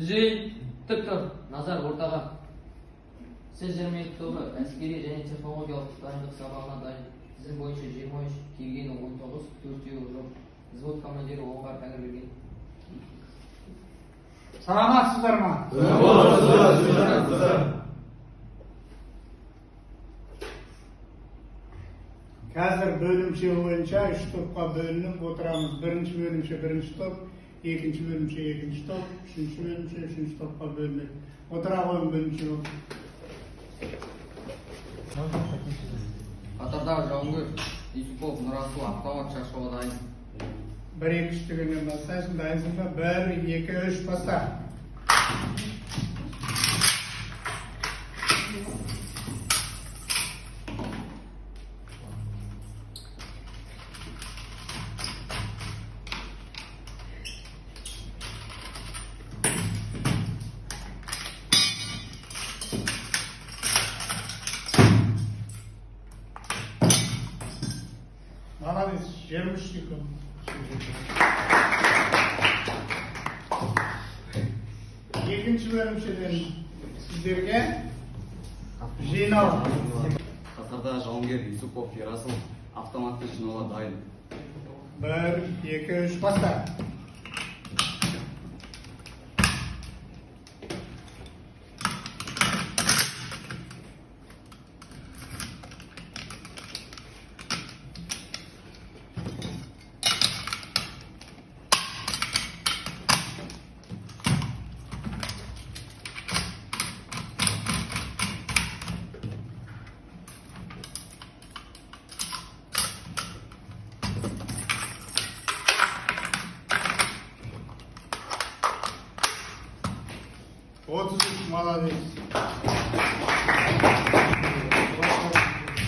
Түзел, тік тұр, назар ортаға. С-22 тобы әскери және технологиялық дайындық сабағына дайын. Тізім бойынша 23, келгені 19, төртеуі жоқ. Взвод командирі Оңғар Тәңірберген. Саламатсыздар ма? Қазір бөлімше бойынша үш топқа бөлініп отырамыз. Бірінші бөлімше бірінші топ, екінші бөлімше екінші топ, үшінші бөлімше үшінші топқа бөлінеді. Отыра қойың бөлімше болып. Қатардағы жауынгер Юсупов Нұрасыл автомат шашуға дайын. Бір, екі, үш дегеннен бастайсың, дайынсың ба? Бір, екі, үш, баста. Молодец, 23 секунд. Екінші бөлімшеден сіздерге жинау. Қатарда жауынгер Юсупов Ерасыл автоматты жинауға дайын. Бір, екі, үш, баста. 33, молодец.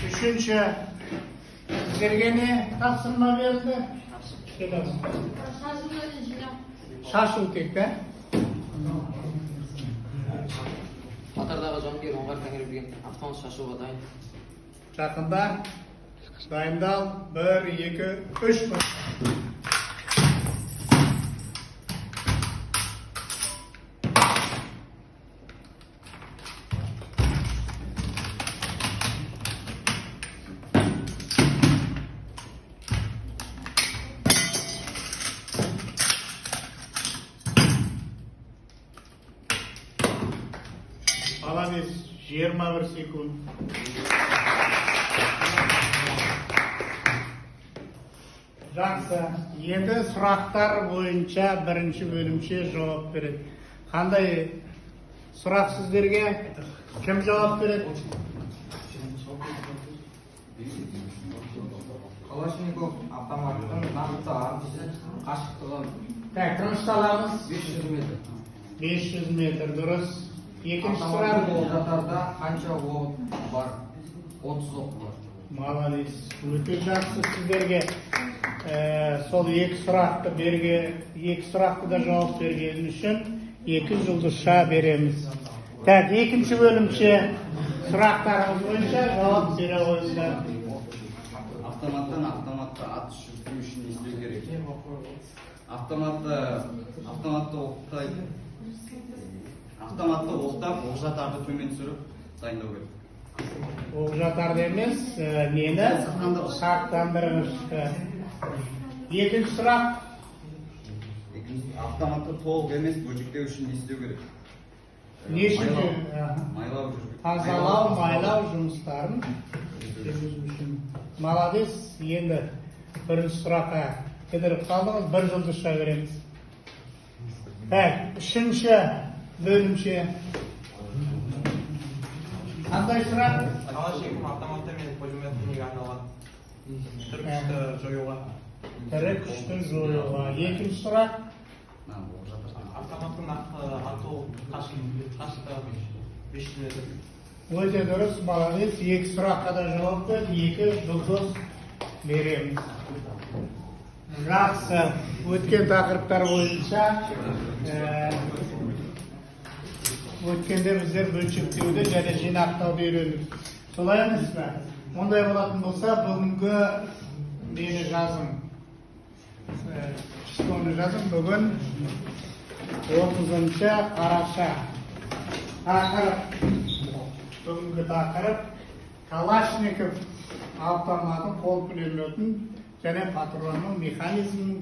Үшінші, сіздерге не тапсырма берілді? Келесі. Шашу тек, да? Қатардағы жауынгер Оңғар Тәңірберген автомат шашуға дайын. Жақында дайындал. Бір, екі, үш, баста. Молодец, 21 секунд. Жақсы. Енді сұрақтар бойынша бірінші бөлімше жауап береді. Қандай сұрақ сіздерге? Кім жауап береді? Калашников автоматының нақты атыс қашықтығы Так, тынышталамыз. 500 метр. 500 метр, дұрыс. Екінші сұрақ. Автоматтың оқ-жатарда қанша оқ бар? 30 оқ бар. Молодец. Өте жақсы сіздерге. Сол екі сұрақты берге, екі сұрақты да жауап берген үшін екі жұлдызша береміз. Так, екінші бөлімше сұрақтарыңыз бойынша жауап бере қойыңыздар. Автоматтан автоматты атыс жүргізу үшін не істеу керек? Автоматты оқтай автоматты оқтап, оқ-жатарды төмен түсіріп дайындау керек. Оқ-жатарды емес, нені? Сақтандырғышты. Екінші сұрақ. Екінші, автоматты толық емес бөлшектеу үшін не істеу керек? Не үшін? Майлау жүргізу. Тазалау, майлау жұмыстарын жүргізу үшін. Молодец. Енді бірінші сұраққа кідіріп қалдыңыз, бір жұлдызша береміз. Так, үшінші бөлімше. Қандай сұрақ? Калашников автоматы мен пулеметі неге арналған? Тірі күшті жоюға. Тірі күшті жоюға. Екінші сұрақ. Автоматтың нақты ату қашықтығы 500 метр. Өте дұрыс, молодец. Екі сұраққа да жауап берді, екі жұлдыз береміз. Жақсы. Өткен тақырыптар бойынша өткенде біздер бөлшектеуді және жинақтауды үйрендік. Солай емес пе? Ондай болатын болса, бүгінгі нені жазың? Числоны жазың. Бүгін 30 қараша. Тақырып, бүгінгі тақырып Калашников автоматын, қол пулеметін және патронның механизмінің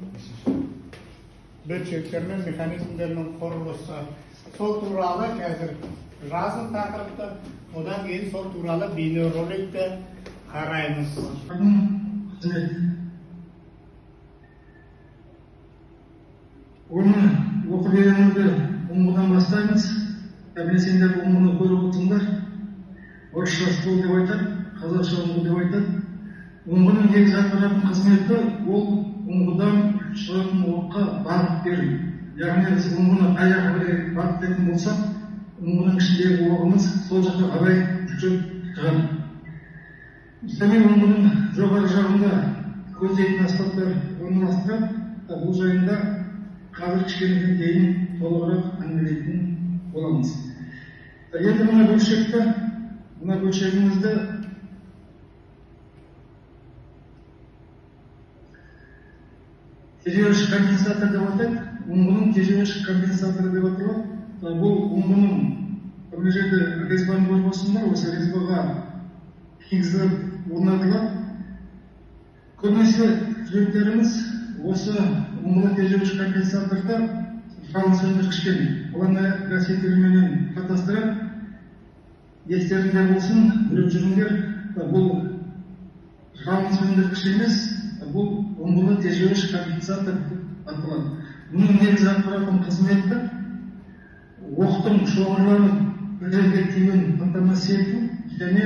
бөлшектері мен механизмдерінің құрылысы. Сол туралы қазір жазын тақырыпты, одан кейін сол туралы бейнероликті қараймыз. Қызмет. Оны оқып үйренуді ұңғыдан бастаймыз. Міне, сендер ұңғыны көріп отырсыңдар. Орысша ствол деп айтады, қазақша ұңғы деп айтады. Ұңғының негізгі атқаратын қызметі ол ұңғыдан шығатын оққа бағыт беру. Яғни біз ұңғыны қай жаққа қарай бағыттайтын болсақ, ұңғының ішіндегі оғымыз сол жаққа қарай жүріп шығады. Және ұңғының жоғары жағында көздейтін аспаптар орналастырады. Бұл жайында қазір кішкенеден кейін толығырақ әңгімелейтін боламыз. Енді мына бөлшекті, мына бөлшегімізді тежеуіш компенсатор деп атайды. Ұңғының тежеуіш компенсаторы деп аталады. Бұл ұңғының мына жерде резьбаны көріп отырсыңдар, осы резьбаға кигізіліп орнатылады. Көбінесе студенттеріміз осы ұңғылы тежеуіш компенсаторды жалын сөндіргішпен, пламя-гасительменен шатастырып, естерінде болсын, біліп жүріңдер, бұл жалын сөндіргіш емес, бұл ұңғылы тежеуіш компенсатор деп аталады. Бұның негізгі атқаратын қызметі оқтың шоғырланып бір жерге тиюін қамтамасыз ету және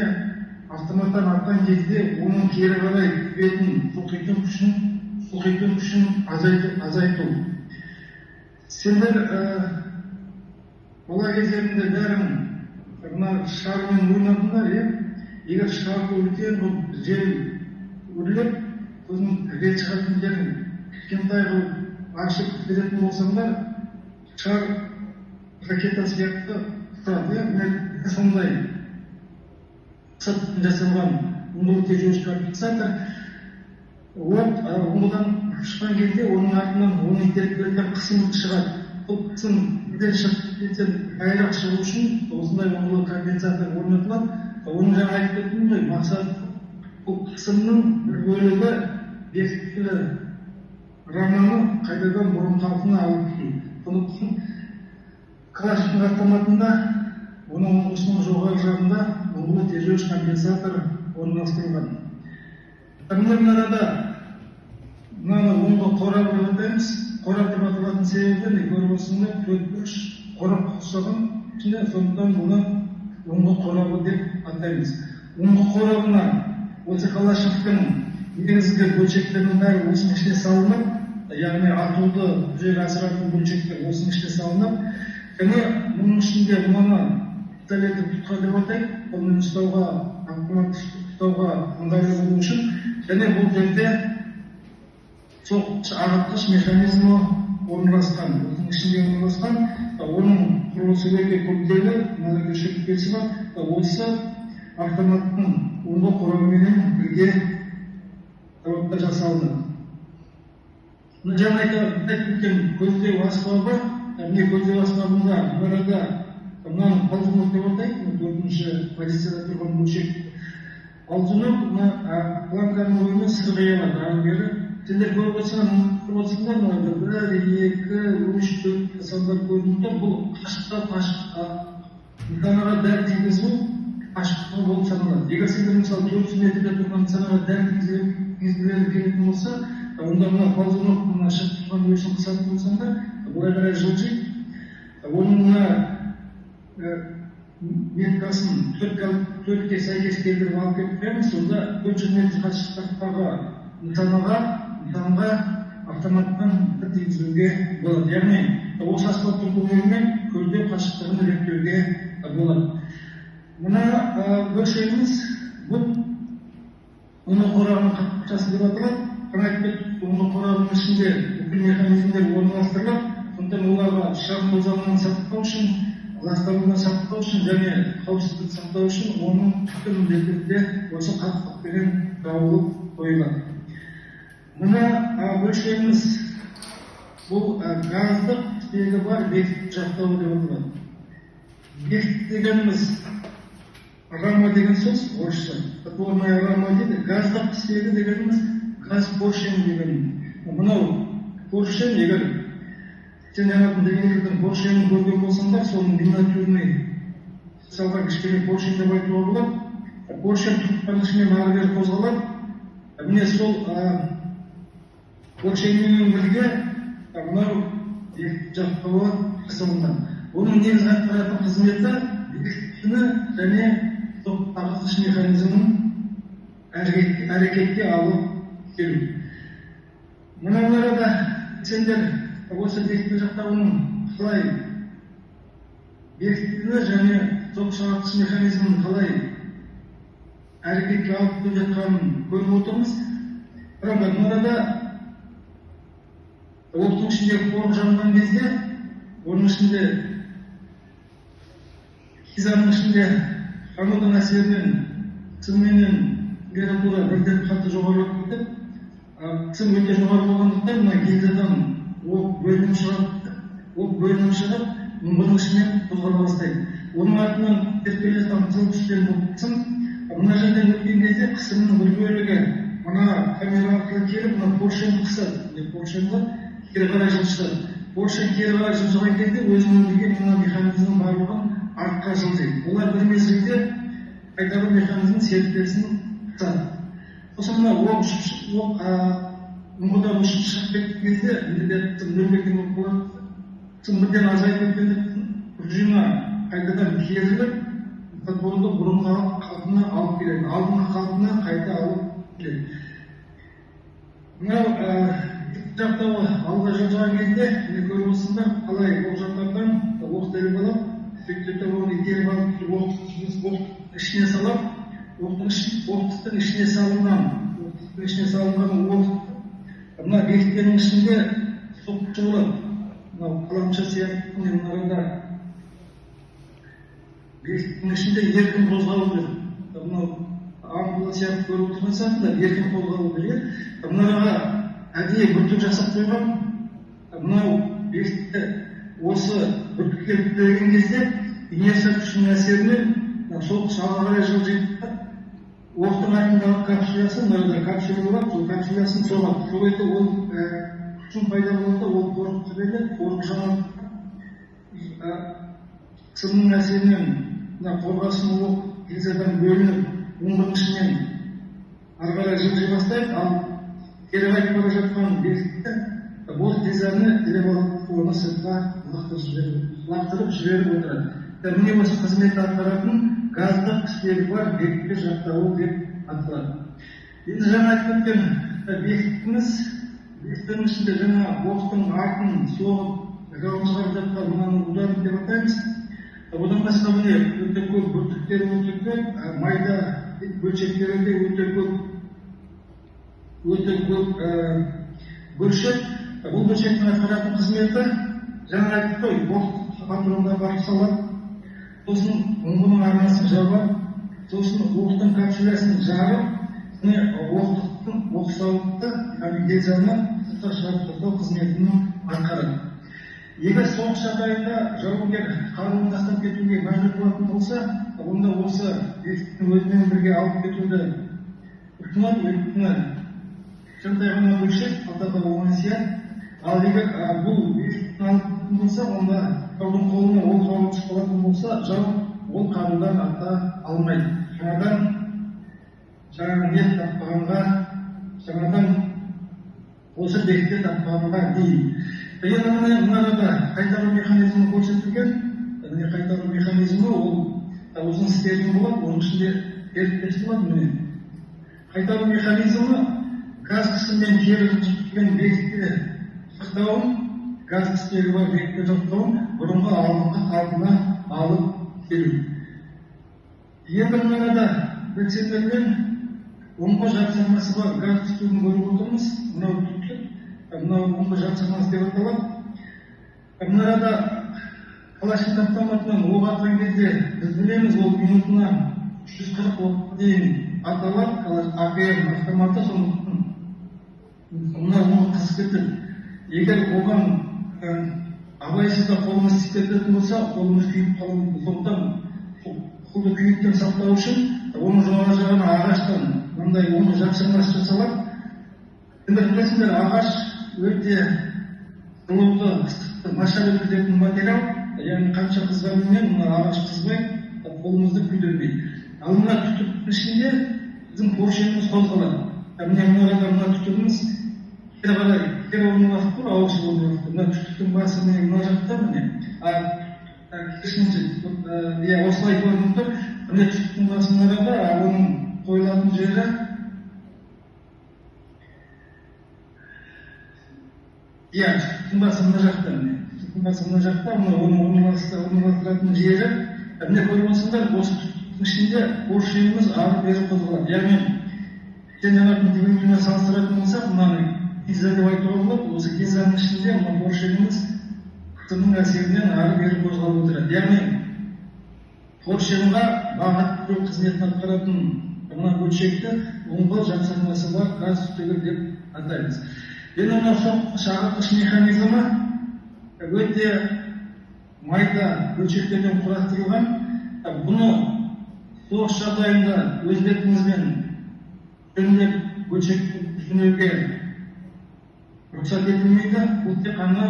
автоматтан атқан кезде оның кері қарай бетін сұлқитын күшін азайту. Сендер бала кездерінде бәрің мына шармен ойнадыңдар, иә? Егер шарды үлкен қылып жел үрлеп, сосын рет шығатын жерін кішкентай қылып ашып беретін болсаңдар, шар ракета сияқты ұшады, иә? Міне сондай сырттан жасалған ұңғылы тежеуіш компенсатор. Оқ ұңғыдан шыққан кезде оның артынан оны итеріп келетін қысым шығады. Бұл қысым бірден шығып кетсең қайырақ шығу үшін осындай ұңғылы компенсатор орнатылады. Оның жаңа айтып кеттім ғой, мақсат бұл қысымның бір бөлігі бекітілі раманы қайтадан бұрын қалпына алып келу. Сондықтан Калашников автоматында оның ұңғысының жоғары жағында ұңғылы тежеуіш компенсатор орналастырылған. Міне, мына арада мынаны ұңғы қорап деп атаймыз. Қорап деп аталатын себебі не, көріп отырсыңдар, төрт бұрыш қорап ұқсаған ішінде, сондықтан бұны ұңғы қорабы деп атаймыз. Ұңғы қорабына осы Калашниковтың негізгі бөлшектерінің бәрі осының ішіне салынып, яғни атуды жүзеге асыратын бөлшектер осының ішіне салынып, және мұның ішінде мынаны пистолетті тұтқа деп атайды, қолмен ұстауға, автомат ұстауға ыңғайлы болу үшін, және бұл жерде соққыш ағытқыш механизмі орналасқан, осының ішінде орналасқан. Оның құрылысы өте күрделі, мына жерде шүріппесі бар. Осы автоматтың ұңғы қорабыменен бірге заводта жасалды. Мына жаңа айтып кеткен көздеу аспабы, міне көздеу аспабында мына арада мынаны ползунок деп атайды, мына төртінші позицияда тұрған бөлшек. Ползунок мына планканың бойымен сырғи алады ары бері. Сендер көріп отырсыңдар, мына 1, 2, 3, 4 сандар көрініп тұр. Бұл қашықтық нысанаға дәл тигізу қашықтығы болып саналады. Егер сендер мысалы 400 метрде тұрған нысанаға дәл тигізгілері келетін болса, онда мына ползунок мына шығып тұрған бөлшегін қысатын болсаңдар, былай қарай жылжиды. Оның мына меткасын төртке сәйкес келтіріп алып келіп қоямыз, сонда 400 метр қашықтықтағы нысанға автоматтан бір тигізуге болады. Яғни осы аспаптың көмегімен көздеу қашықтығын реттеуге болады. Мына бөлшегіміз бұл ұңғы қорабының қақпақшасы деп аталады. Жаңа айтып кеттік, ұңғы қорабының ішінде бүкіл механизмдер орналастырылады. Сондықтан оларға шағын тозаңнан сақтау үшін, ластанудан сақтау үшін және қауіпсіздікті сақтау үшін оның бүкіл міндеттері осы қақпақпенен жабылып қойылады. Мына бөлшегіміз бұл газдық қыстегі бар бекітті жақтауы деп аталады. Бекітті дегеніміз рама деген сөз орысша, затворная рама дейді. Газдық қыстегі дегеніміз газ поршень деген. Мынау поршень, егер сен жанатын двигательдің поршенін көрген болсаңдар, соның миниатюрный жасалған кішкене поршень деп айтуға болады. Поршень трубканың ішімен ары бері қозғалады. Міне, сол поршеньмен бірге мынау бекітті жақтауы жасалынған. Оның негізгі атқаратын қызметі бекіткіні және тоқтағыш механизмін әрекетке алып келу. Мына арада сендер осы бекітті жақтауының қалай бекіткіні және тоқ шығартқыш механизмін қалай әрекетке алып келе жатқанын көріп отырмыз. Бірақ мына арада оқтың ішінде қорық жанған кезде, оның ішінде, гильзаның ішінде жанудың әсерінен қысымменен температура бірден қатты жоғарылап кетіп, қысым өте жоғары болғандықтан, мына гильзадан оқ бөлініп шығады. Оқ бөлініп шығып, ұңғының ішімен қозғала бастайды. Оның артынан кетіп келе жатқан қызыл түстен бұл қысым мына жерден өткен кезде, қысымның бір бөлігі мына камера арқылы келіп, мына поршень қысады. Міне, поршеньді кері қарай жылжытады. Поршень кері қарай жылжыған кезде өзімен бірге мына механизмнің барлығын артқа жылжиды. Олар бір мезгілде қайтару механизмін, серіппесін қысады. Сосын мына оқ ұшып, оқ ұңғыдан ұшып шығып кеткен кезде, міндетті нөлге тең болып қалады. Қысым бірден азайып кеткенде, пружина қайтадан керіліп, затворды бұрынғы қалпына алып келеді, алдыңғы қалпына қайта алып келеді. Мынау жақтауы алға жылжыған кезде, міне, көріп отырсыңдар, қалай оқ жақтардан оқ іліп алады. Сөйтіп те оны итеріп алып, оқ ішіне салады. Оқтықтың ішіне салынған, оқтықтың ішіне салынған оқ мына бекітпенің ішінде соққышы болады. Мынау қаламша сияқты. Міне, мына арада бекітпенің ішінде еркін қозғалу керек. Мынау ампула сияқты көріп отырған сияқты да, еркін қозғалу керек. Мына араға әдейі бүртік жасап қойған. Мынау бекітпе осы бүртікке тіреген кезде, инерция күшінің әсерінен мына соққыш алға қарай жылжиды да, оқтың артындағы капсулясы, мына жерде капсуля болады, сол капсулясын соғады. Сол кезде ол күшің пайда болады да, ол қорық жіберіледі, қорық жанады. Қысымның әсерінен мына қорғасын оқ гильзадан бөлініп, ұңғының ішінен ары қарай жылжи бастайды. Ал кері қайтып бара жатқан бекітті бұл гильзаны іліп алып, оны сыртқа лақтырып жіберіп отырады. Міне, осы қызметті атқаратын газдық қыстегі бар бекітпе жақтауы деп аталады. Енді жаңа айтып өткен бекіткіміз, бекітпенің ішінде жаңа оқтың артын соғып, жалын шығарып жатқан мынаны ударник деп атаймыз. Одан басқа, міне, өте көп бүртіктері, өте көп майда бөлшектері де өте көп, өте көп бөлшек. Бұл бөлшектің атқаратын қызметі, жаңа айттық қой, оқ патронға барып салады, сосын ұңғының арнасын жабады, сосын оқтың капсулясын жарып және оқтықтың оқ сауытты, яғни гильзаны сыртқа шығарып тастау қызметін атқарады. Егер соғыс жағдайында жауынгер қаруын тастап кетуге мәжбүр болатын болса, онда осы бекіткіні өзімен бірге алып кетуді ұсынады, өйткені кішкентай ғана бөлшек, қалтада оңай сияды. Ал егер бұл бекіткіні алып кететін болса, онда жаудың қолына ол қару түсіп қалатын болса, жау ол қарудан ата алмайды. Жаңадан жаңағы ниет таппағанға, жаңадан осы бекітпе таппағанға дейін. Енді міне, мына арада қайтару механизмі көрсетілген. Міне, қайтару механизмі, ол ұзын стержень болады, оның ішінде серіппесі болады. Міне, қайтару механизмі газ қысыммен кері жүрген бекітпе жақтауын, газ қыстегі бар бекітпе жақтауын бұрынғы алдыңғы қалпына алып келу. Енді мына арада белсенділген ұңғы жапсырмасы бар газ түтігін көріп отырмыз. Мынау түтік, мынау ұңғы жапсырмасы деп аталады. Мына арада Калашников автоматынан оқ атқан кезде, біз білеміз, ол минутына 340 оққа дейін ата алады АКМ автоматы. Сондықтан мына ұңғы қызып кетеді. Егер оған Абайсызда қолымыз тиіп кететін болса, қолымыз күйіп қалуы мүмкін. Сондықтан қолды күйіктен сақтау үшін оның жоғары жағына ағаштан мындай ұңғы жапсырмасы жасалады. Енді білесіңдер, ағаш өте жылуды, ыстықты нашар өткізетін материал, яғни қанша қызғанымен мына ағаш қызбай, қолымызды күйдірмейді. Ал мына түтіктің ішінде біздің поршеніміз қозғалады. Міне мына арада мына түтігіміз кері қарай кері орналасып тұр, ауысып орналасып тұр. Мына түтіктің басы міне мына жақта, міне. Керісінше, иә, осылай көрініп тұр. Міне түтіктің басы мына арада, оның қойылатын жері иә, түтіктің басы мына жақта, міне. Түтіктің басы мына жақта, мына оның орналастыратын жері. Міне көріп отырсыңдар, осы түтіктің ішінде поршеніміз ары бері қозғалады. Яғни сен жанатын двигательмен салыстыратын болсақ, мынаны гильза деп айтуға болады. Осы гильзаның ішінде мына поршеніміз қысымның әсерінен ары бері қозғалып отырады. Яғни поршенға бағыт беру қызметін атқаратын мына бөлшекті ұңғы жапсырмасы бар газ түтігі деп атаймыз. Енді мына соққыш ағытқыш механизмі өте майда бөлшектерден құрастырылған. Бұны соғыс жағдайында өз бетімізбен жөндеп бөлшек жөндеуге рұқсат етілмейді. Бұл тек қана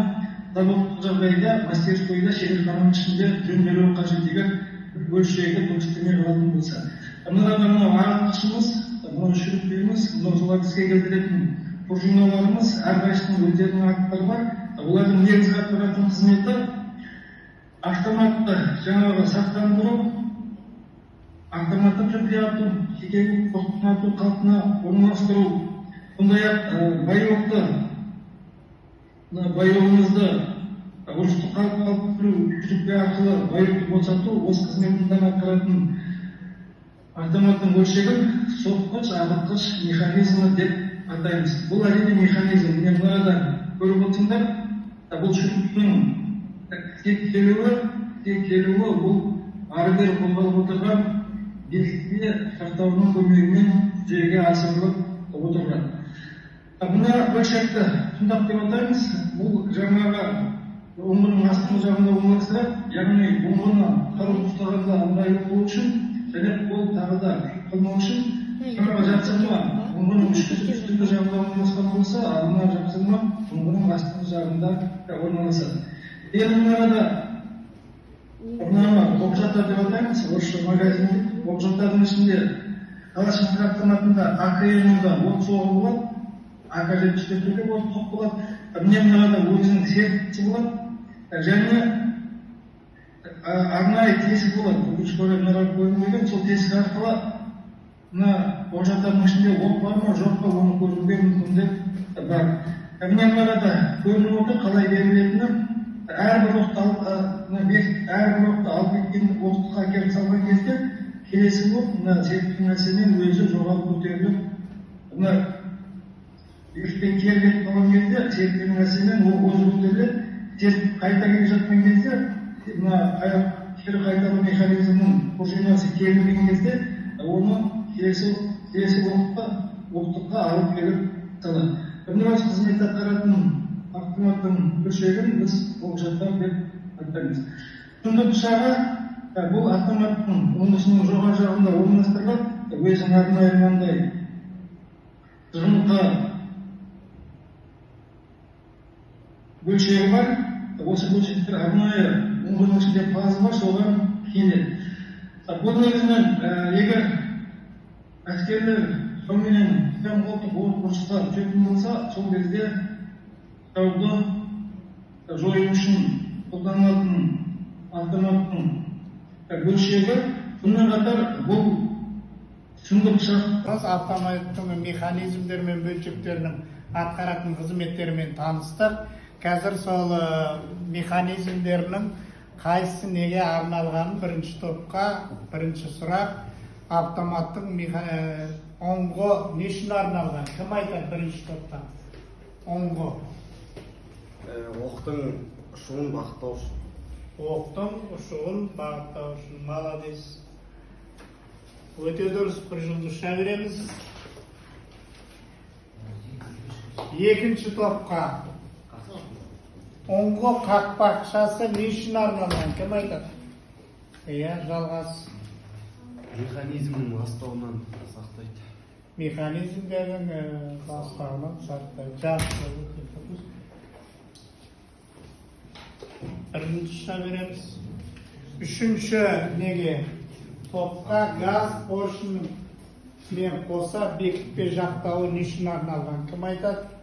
заводтық жағдайда, мастерскойда, шеберхананың ішінде жөнделуі қажет, егер бөлшегі дұрыс істемей қалатын болса. Мына мынау ағытқышымыз, мынау шүріппеміз, мынау соларды іске келтіретін пружиналарымыз, әрқайсысының өздерінің аттары бар. Олардың негізгі атқаратын қызметі автоматты жаңағы сақтандыру, автоматты түрде ату, жеке қорқытын ату қалпына орналастыру, сондай-ақ боевықты, мына боевымызды ұрыстық қалыпқа алып келу, шүріппе арқылы боевты босату, осы қызметін атқаратын автоматтың бөлшегін соққыш ағытқыш механизмі деп атаймыз. Бұл әрине механизм. Міне мына арада көріп отырсыңдар, бұл шүріппенің іске келуі бұл ары бері қозғалып отырған бекітпе шарттауының көмегімен жүзеге асырылып отырған. Мына бөлшекті құндақ деп атаймыз. Бұл жаңағы ұңғының астыңғы жағында орналастырады, яғни ұңғыны қару ұстағанда ыңғайлы болу үшін және қол тағы да күйіп қалмау үшін жаңағы жапсырма ұңғының үстіңгі жағында орналасқан болса, ал мына жапсырма ұңғының астыңғы жағында орналасады. Енді мына арада мынаны оқжаттар деп атаймыз, орысша магазин дейді. Оқжаттардың ішінде Калашников автоматында АКМ-да от соғы болады, АК-74-те от соғы болады. Міне мына арада өзінің серіппесі болады және арнайы тесік болады. Өкінішке орай мына арада көрінбеген, сол тесік арқылы мына оқжаттардың ішінде оқ бар ма жоқ па, оны көруге мүмкіндік бар. Міне мына арада көрініп отыр қалай берілетіні. Әрбір оқты алып, әрбір оқты алып кеткен оқтыққа әкеліп салған кезде келесі оқ мына серіппенің әсерінен өзі жоғары көтеріліп, мына бекітпен кері кетіп қалған кезде серіппенің әсерінен оқ өзі көтеріледі. Серіп қайта келе жатқан кезде мына кері қайтару механизмінің пружинасы керілген кезде оны келесі оқтыққа алып келіп салады. Мына осы қызметті атқаратын автоматтың бөлшегін біз оқжаттар деп атаймыз. Түнгі пышағы бұл автоматтың ұңғысының жоғары жағында орналастырылады. Өзінің арнайы мынандай жыңғы бөлшегі бар. Осы бөлшектер арнайы ұңғының ішінде пазы бар, соған киінеді. Бұл негізінен егер әскерлер соныменен қиян қолтық ұрысқа түсетін болса, сол кезде жауды жою үшін қолданылатын автоматтың бөлшегі. Сонымен қатар бұл сүңгі пышақ. Автоматтың механизмдері мен бөлшектерінің атқаратын қызметтерімен таныстық. Қазір сол механизмдерінің қайсысы неге арналғанын бірінші топқа, бірінші сұрақ, автоматтың ұңғы не үшін арналған? Кім айтады бірінші топтан? Ұңғы. Оқтың ұшуын бағыттау үшін. Оқтың ұшуын бағыттау үшін. Молодец. Өте дұрыс, бір жұлдызша береміз. Екінші топқа. Ұңғы қақпақшасы не үшін арналған? Кім айтады? Иә, Жалғас. Механизмнің ластауынан сақтайды. Механизмдердің ластауынан сақтайды. Жақсы. Бір жұлдызша береміз. Үшінші неге? Топқа газ поршньмен қоса бекітпе жақтауы не үшін арналған? Кім айтады?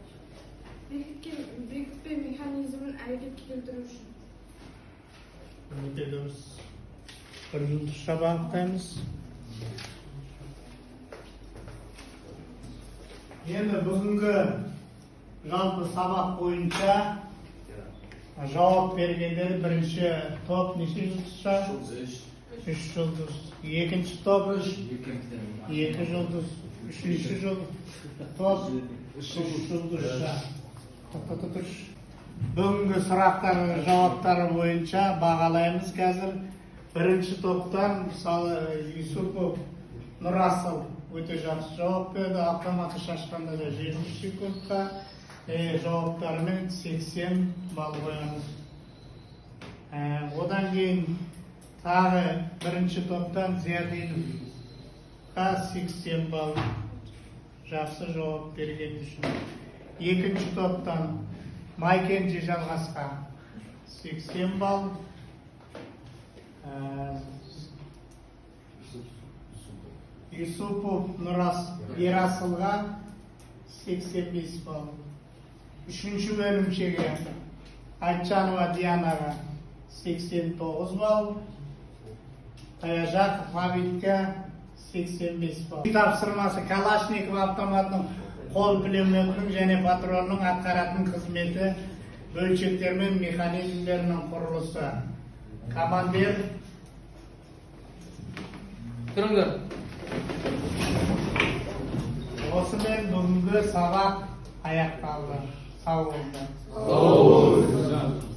Бекітпе механизмін әрекетке келтіру үшін. Өте дұрыс. Бір жұлдызша бағыттаймыз. Енді бүгінгі жалпы сабақ бойынша жауап бергендер бірінші топ неше жұлдызша? 3 жұлдыз. Екінші топ 2 жұлдыз. Үшінші топ 3 жұлдызша. Тоқтата тұршы. Бүгінгі сұрақтардың жауаптары бойынша бағалаймыз қазір. Бірінші топтан мысалы Юсупов Нұрасыл өте жақсы жауап берді. Автоматы шашқанда да 70 секундқа, жауаптарымен 80 балл қоямыз. Одан кейін тағы бірінші топтан Зиядиновқа 80 балл, жақсы жауап берген үшін. Екінші топтан Майкенжи Жалғасқа 80 балл. Юсупов Ерасылға 85 балл. Үшінші бөлімшеге Айтжанова Дианаға 89 балл. Таяжақов Ғабитке 85 балл. Тапсырмасы Калашников автоматының қол пулеметінің және патронның атқаратын қызметі, бөлшектер мен механизмдерінің құрылысы. Командир. Тұрыңдар. Осымен бүгінгі сабақ аяқталды. Сау болыңдар. Сау болыңыз.